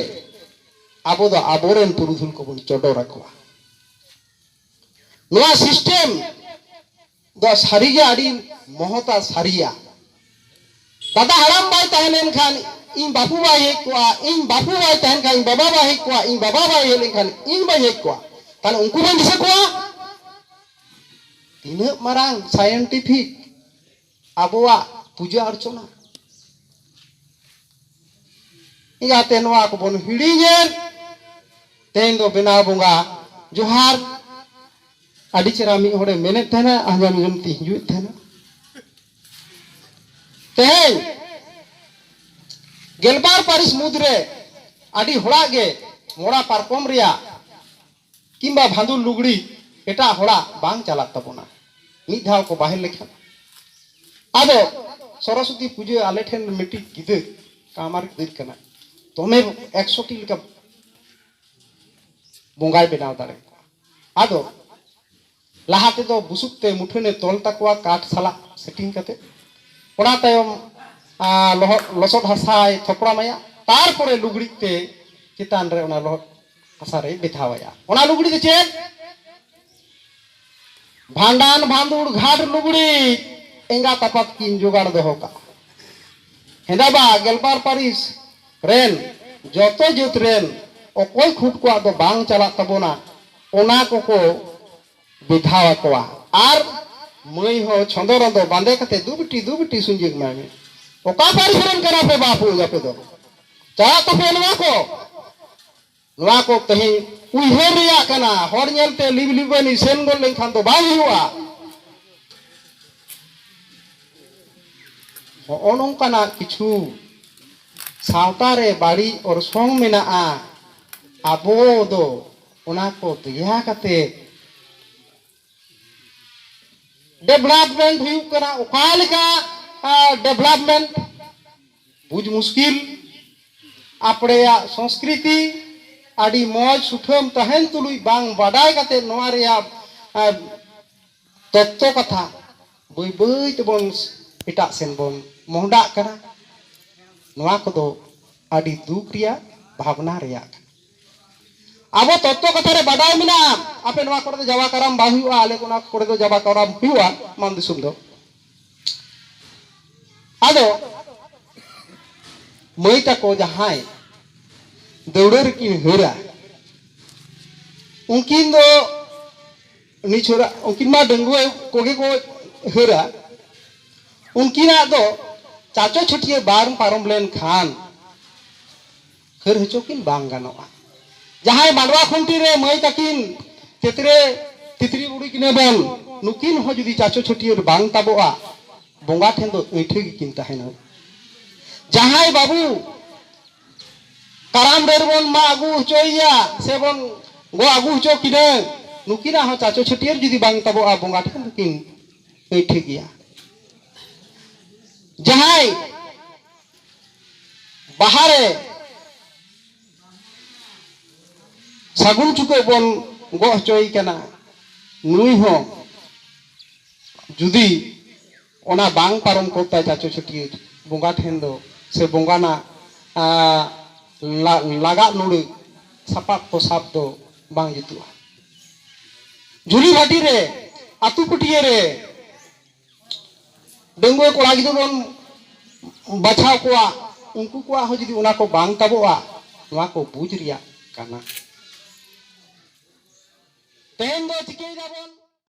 ᱟᱵᱚ ᱫᱚ ᱟᱵᱚᱨᱮᱱ ᱯᱩᱨᱩᱫᱷᱩᱞ ᱠᱚᱵᱚᱱ ᱪᱚᱰᱚᱨ ᱟᱠᱚᱣᱟ᱾ ᱱᱚᱣᱟ ᱥᱤᱥᱴᱮᱢ ᱫᱚ ᱥᱟᱹᱨᱤᱜᱮ ᱟᱹᱰᱤ ᱢᱚᱦᱚᱛᱟ ᱥᱟᱹᱨᱤᱭᱟ᱾ ᱫᱟᱫᱟ ᱦᱟᱲᱟᱢ ᱵᱟᱭ ᱛᱟᱦᱮᱸ ᱞᱮᱱᱠᱷᱟᱱ ᱤᱧ ᱵᱟᱹᱯᱩ ᱵᱟᱭ ᱦᱮᱡ ᱠᱚᱜᱼᱟ, ᱤᱧ ᱵᱟᱹᱯᱩ ᱵᱟᱭ ᱛᱟᱦᱮᱸ ᱞᱮᱱᱠᱷᱟᱱ ᱤᱧ ᱵᱟᱵᱟ ᱵᱟᱭ ᱦᱮᱡ ᱠᱚᱜᱼᱟ, ᱤᱧ ᱵᱟᱵᱟ ᱵᱟᱭ ᱦᱮᱡ ᱞᱮᱱᱠᱷᱟᱱ ᱤᱧ ᱵᱟᱹᱧ ᱦᱮᱡ ᱠᱚᱜᱼᱟ᱾ ᱛᱟᱦᱞᱮ ᱩᱱᱠᱩ ᱵᱚᱱ ᱫᱤᱥᱟᱹ ᱠᱚᱣᱟ᱾ ᱛᱤᱱᱟᱹᱜ ᱢᱟᱨᱟᱝ ᱥᱟᱭᱮᱱᱴᱤᱯᱷᱤᱠ ᱟᱵᱚᱣᱟᱜ ᱯᱩᱡᱟᱹ ᱚᱨᱪᱚᱱᱟ᱾ ᱮᱸᱜᱟᱛᱮ, ᱱᱚᱣᱟ ᱠᱚᱵᱚᱱ ᱦᱤᱲᱤᱧᱮᱫ᱾ ᱛᱮᱦᱮᱧ ᱫᱚ ᱵᱮᱱᱟᱣ ᱵᱚᱸᱜᱟ ᱡᱚᱦᱟᱨ᱾ ᱟᱹᱰᱤ ᱪᱮᱦᱨᱟ ᱢᱤᱫ ᱦᱚᱲᱮ ᱢᱮᱱᱮᱫ ᱛᱟᱦᱮᱱᱟ, ᱟᱸᱡᱚᱢ ᱟᱸᱡᱚᱢ ᱛᱮ ᱦᱤᱡᱩᱜ ᱛᱟᱦᱮᱱᱟ᱾ ᱛᱮᱦᱮᱧ ᱜᱮᱞᱵᱟᱨ ᱯᱟᱹᱨᱤᱥ ᱢᱩᱫᱽᱨᱮ ᱟᱹᱰᱤ ᱦᱚᱲᱟᱜ ᱜᱮ ᱢᱚᱲᱟ ᱯᱟᱨᱠᱚᱢ ᱨᱮᱭᱟᱜ ᱠᱤᱝᱵᱟ ᱵᱷᱟᱸᱫᱩᱨ ᱞᱩᱜᱽᱲᱤ ᱮᱴᱟᱜ ᱦᱚᱲᱟᱜ ᱵᱟᱝ ᱪᱟᱞᱟᱜ ᱛᱟᱵᱚᱱᱟ᱾ ᱢᱤᱫ ᱫᱷᱟᱣ ᱠᱚ ᱵᱟᱦᱮᱨ ᱞᱮᱠᱷᱟᱱ, ᱟᱫᱚ ᱥᱚᱨᱚᱥᱚᱛᱤ ᱯᱩᱡᱟᱹ ᱟᱞᱮ ᱴᱷᱮᱱ ᱢᱤᱫᱴᱤᱡ ᱜᱤᱫᱟᱹᱨ, ᱠᱟᱢᱟᱨ ᱜᱤᱫᱟᱹᱨ ᱠᱟᱱᱟᱭ, ᱫᱚᱢᱮ ᱮᱠᱥᱚ ᱴᱤ ᱞᱮᱠᱟ ᱵᱚᱸᱜᱟᱭ ᱵᱮᱱᱟᱣ ᱫᱟᱲᱮ ᱠᱚᱣᱟ᱾ ᱟᱫᱚ ᱞᱟᱦᱟ ᱛᱮᱫᱚ ᱵᱩᱥᱩᱵ ᱛᱮ ᱢᱩᱴᱷᱟᱹᱱᱮ ᱛᱚᱞ ᱛᱟᱠᱚᱣᱟ ᱠᱟᱴ ᱥᱟᱞᱟᱜ ᱥᱮᱴᱤᱝ ᱠᱟᱛᱮ᱾ ᱚᱱᱟ ᱛᱟᱭᱚᱢ ᱟᱨ ᱞᱚᱦᱚᱫ ᱞᱚᱥᱚᱫ ᱦᱟᱥᱟᱭ ᱛᱷᱚᱯᱲᱟᱢᱟᱭᱟ, ᱛᱟᱨᱯᱚᱨᱮ ᱞᱩᱜᱽᱲᱤᱡ ᱛᱮ ᱪᱮᱛᱟᱱ ᱨᱮ ᱚᱱᱟ ᱞᱚᱦᱚᱫ ᱦᱟᱥᱟ ᱨᱮᱭ ᱵᱮᱫᱷᱟᱣᱟᱭᱟ᱾ ᱚᱱᱟ ᱞᱩᱜᱽᱲᱤ ᱫᱚ ᱪᱮᱫ? ᱵᱷᱟᱸᱰᱟᱱ ᱵᱷᱟᱸᱫᱩᱲ ᱜᱷᱟᱴ ᱞᱩᱜᱽᱲᱤ ᱮᱸᱜᱟᱛ ᱟᱯᱟᱛ ᱠᱤᱱ ᱡᱚᱜᱟᱲ ᱫᱚᱦᱚ ᱠᱟᱜᱼᱟ᱾ ᱦᱮᱸᱫᱟ ᱵᱟ ᱜᱮᱞᱵᱟᱨ ᱯᱟᱹᱨᱤᱥ ᱨᱮᱱ ᱡᱚᱛᱚ ᱡᱟᱹᱛ ᱨᱮᱱ ᱚᱠᱚᱭ ᱠᱷᱩᱸᱴ ᱠᱚᱣᱟᱜ ᱫᱚ ᱵᱟᱝ ᱪᱟᱞᱟᱜ ᱛᱟᱵᱚᱱᱟ, ᱚᱱᱟ ᱠᱚᱠᱚ ᱵᱮᱫᱷᱟᱣ ᱟᱠᱚᱣᱟ᱾ ᱟᱨ ᱢᱟᱹᱭ ᱦᱚᱸ ᱪᱷᱚᱸᱫᱚ ᱨᱚᱸᱫᱚ ᱵᱟᱸᱫᱮ ᱠᱟᱛᱮ ᱫᱩ ᱵᱤᱴᱤ ᱫᱩ ᱵᱤᱴᱤ ᱥᱩᱧᱡᱟᱹ ᱮᱢᱟᱭ ᱢᱮ᱾ ᱚᱠᱟ ᱯᱟᱹᱨᱤᱥ ᱨᱮᱱ ᱠᱟᱱᱟ ᱯᱮ ᱵᱟᱯᱩ ᱟᱯᱮ ᱫᱚ? ᱪᱟᱞᱟᱜ ᱛᱟᱯᱮ ᱱᱚᱣᱟ ᱠᱚ᱾ ᱱᱚᱣᱟ ᱠᱚ ᱛᱮᱦᱮᱧ ᱩᱭᱦᱟᱹᱨ ᱨᱮᱭᱟᱜ ᱠᱟᱱᱟ᱾ ᱦᱚᱲ ᱧᱮᱞᱛᱮ ᱞᱤᱵ ᱞᱤᱵᱟᱹᱱᱤ ᱥᱮᱱ ᱜᱚᱫ ᱞᱮᱱᱠᱷᱟᱱ ᱫᱚ ᱵᱟᱝ ᱦᱩᱭᱩᱜᱼᱟ᱾ ᱦᱚᱸᱜᱼᱚ ᱱᱚᱝᱠᱟᱱᱟᱜ ᱠᱤᱪᱷᱩ ᱥᱟᱶᱛᱟ ᱨᱮ ᱵᱟᱹᱲᱤᱡ ᱚᱨᱥᱚᱝ ᱢᱮᱱᱟᱜᱼᱟ᱾ ᱟᱵᱚ ᱫᱚ ᱚᱱᱟ ᱠᱚ ᱫᱮᱭᱟ ᱠᱟᱛᱮ ᱰᱮᱵᱷᱞᱚᱯᱢᱮᱱᱴ ᱦᱩᱭᱩᱜ ᱠᱟᱱᱟ᱾ ᱚᱠᱟ ᱞᱮᱠᱟ ᱰᱮᱵᱷᱞᱚᱯᱢᱮᱱᱴ ᱵᱩᱡᱽ ᱢᱩᱥᱠᱤᱞ᱾ ᱟᱯᱲᱮᱭᱟᱜ ᱥᱚᱝᱥᱠᱨᱤᱛᱤ, ᱟᱹᱰᱤ ᱢᱚᱡᱽ ᱥᱩᱴᱷᱟᱹᱢ ᱛᱟᱦᱮᱱ ᱛᱩᱞᱩᱡ ᱵᱟᱝ ᱵᱟᱰᱟᱭ ᱠᱟᱛᱮ ᱱᱚᱣᱟ ᱨᱮᱭᱟᱜ, ᱮ, ᱛᱚᱛᱛᱚ ᱠᱟᱛᱷᱟ ᱵᱟᱹᱭ ᱵᱟᱹᱭ ᱛᱮᱵᱚᱱ ᱮᱴᱟᱜ ᱥᱮᱱ ᱵᱚᱱ ᱢᱚᱦᱰᱟᱜ ᱠᱟᱱᱟ᱾ ᱱᱚᱣᱟ ᱠᱚᱫᱚ ᱟᱹᱰᱤ ᱫᱩᱠ ᱨᱮᱭᱟᱜ, ᱵᱷᱟᱵᱽᱱᱟ ᱨᱮᱭᱟᱜ ᱠᱟᱱᱟ᱾ ᱟᱵᱚ ᱛᱚᱛᱛᱚ ᱠᱟᱛᱷᱟ ᱨᱮ ᱵᱟᱰᱟᱭ ᱢᱮᱱᱟᱜᱼᱟ, ᱟᱯᱮ ᱱᱚᱣᱟ ᱠᱚᱨᱮ ᱫᱚ ᱡᱟᱣᱟ ᱠᱟᱨᱟᱢ ᱵᱟᱝ ᱦᱩᱭᱩᱜᱼᱟ, ᱟᱞᱮ ᱚᱱᱟ ᱠᱚᱨᱮ ᱫᱚ ᱡᱟᱣᱟ ᱠᱟᱨᱟᱢ ᱦᱩᱭᱩᱜᱼᱟ, ᱢᱟᱱ ᱫᱤᱥᱚᱢ ᱫᱚ᱾ ᱟᱫᱚ ᱢᱟᱹᱭ ᱛᱟᱠᱚ ᱡᱟᱦᱟᱸᱭ ᱫᱟᱹᱣᱲᱟᱹ ᱨᱮᱠᱤᱱ ᱦᱟᱹᱨᱟ, ᱩᱱᱠᱤᱱ ᱫᱚ ᱱᱤᱪᱷᱚᱨᱟ, ᱩᱱᱠᱤᱱ ᱢᱟ ᱰᱟᱺᱜᱩᱣᱟᱹ ᱠᱚᱜᱮ ᱠᱚ ᱦᱟᱹᱨᱟ, ᱩᱱᱠᱤᱱᱟᱜ ᱫᱚ ᱪᱟᱪᱚ ᱪᱷᱟᱹᱴᱭᱟᱹ ᱵᱟᱝ ᱯᱟᱨᱚᱢ ᱞᱮᱱᱠᱷᱟᱱ ᱦᱟᱹᱨ ᱦᱚᱪᱚ ᱠᱤᱱ ᱵᱟᱝ ᱜᱟᱱᱚᱜᱼᱟ᱾ ᱡᱟᱦᱟᱸᱭ ᱢᱟᱰᱣᱟ ᱠᱷᱩᱱᱴᱤ ᱨᱮ ᱢᱟᱹᱭ ᱛᱟᱹᱠᱤᱱ ᱛᱤᱛᱨᱤ, ᱛᱤᱛᱨᱤ ᱵᱩᱰᱷᱤ ᱠᱤᱱᱟᱹ ᱵᱚᱱ, ᱱᱩᱠᱤᱱ ᱦᱚᱸ ᱡᱩᱫᱤ ᱪᱟᱪᱚ ᱪᱷᱟᱹᱴᱭᱟᱹᱨ ᱵᱟᱝ ᱛᱟᱵᱚᱜᱼᱟ, ᱵᱚᱸᱜᱟ ᱴᱷᱮᱱ ᱫᱚ ᱟᱹᱭᱴᱷᱟᱹ ᱜᱮᱠᱤᱱ ᱛᱟᱦᱮᱱᱟ᱾ ᱡᱟᱦᱟᱸᱭ ᱵᱟᱹᱵᱩ ᱠᱟᱨᱟᱢ ᱰᱟᱹᱨ ᱵᱚᱱ ᱢᱟᱜ ᱟᱹᱜᱩ ᱦᱚᱪᱚᱭᱮᱭᱟ ᱥᱮ ᱵᱚᱱ ᱜᱚᱜ ᱟᱹᱜᱩ ᱦᱚᱪᱚ ᱠᱤᱱᱟᱹ, ᱱᱩᱠᱤᱱᱟᱜ ᱦᱚᱸ ᱪᱟᱪᱚ ᱪᱷᱟᱹᱴᱭᱟᱹᱨ ᱡᱩᱫᱤ ᱵᱟᱝ ᱛᱟᱵᱚᱜᱼᱟ, ᱵᱚᱸᱜᱟ ᱴᱷᱮᱱ ᱫᱚᱠᱤᱱ ᱟᱹᱭᱴᱷᱟᱹ ᱜᱮᱭᱟ᱾ ᱡᱟᱦᱟᱸᱭ ᱵᱟᱦᱟ ᱨᱮ ᱥᱟᱹᱜᱩᱱ ᱪᱩᱠᱟᱹᱜ ᱵᱚᱱ ᱜᱚᱜ ᱦᱚᱪᱚᱭᱮ ᱠᱟᱱᱟ, ᱱᱩᱭ ᱦᱚᱸ ᱡᱩᱫᱤ ᱚᱱᱟ ᱵᱟᱝ ᱯᱟᱨᱚᱢ ᱠᱚᱜ ᱛᱟᱭ ᱪᱟᱪᱚ ᱪᱷᱟᱹᱴᱭᱟᱹᱨ, ᱵᱚᱸᱜᱟ ᱴᱷᱮᱱ ᱫᱚ ᱥᱮ ᱵᱚᱸᱜᱟ ᱱᱟᱜ, ᱟ, ᱞᱟ-, ᱞᱟᱜᱟᱜ ᱱᱩᱲᱟᱹ ᱥᱟᱯᱟᱵ ᱠᱚ ᱥᱟᱵ ᱫᱚ ᱵᱟᱝ ᱡᱩᱛᱩᱜᱼᱟ᱾ ᱡᱷᱩᱨᱤ ᱵᱷᱟᱹᱴᱤ ᱨᱮ, ᱟᱹᱛᱩ ᱯᱟᱹᱴᱭᱟᱹ ᱨᱮ, ᱰᱟᱺᱜᱩᱣᱟᱹ ᱠᱚᱲᱟ ᱜᱤᱫᱽᱨᱟᱹ ᱵᱚᱱ ᱵᱟᱪᱷᱟᱣ ᱠᱚᱣᱟ, ᱩᱱᱠᱩ ᱠᱚᱣᱟᱜ ᱦᱚᱸ ᱡᱩᱫᱤ ᱚᱱᱟ ᱠᱚ ᱵᱟᱝ ᱛᱟᱵᱚᱜᱼᱟ, ᱱᱚᱣᱟ ᱠᱚ ᱵᱩᱡᱽ ᱨᱮᱭᱟᱜ ᱠᱟᱱᱟ᱾ ᱛᱮᱦᱮᱧ ᱫᱚ ᱪᱤᱠᱟᱹᱭ ᱫᱟᱵᱚᱱ?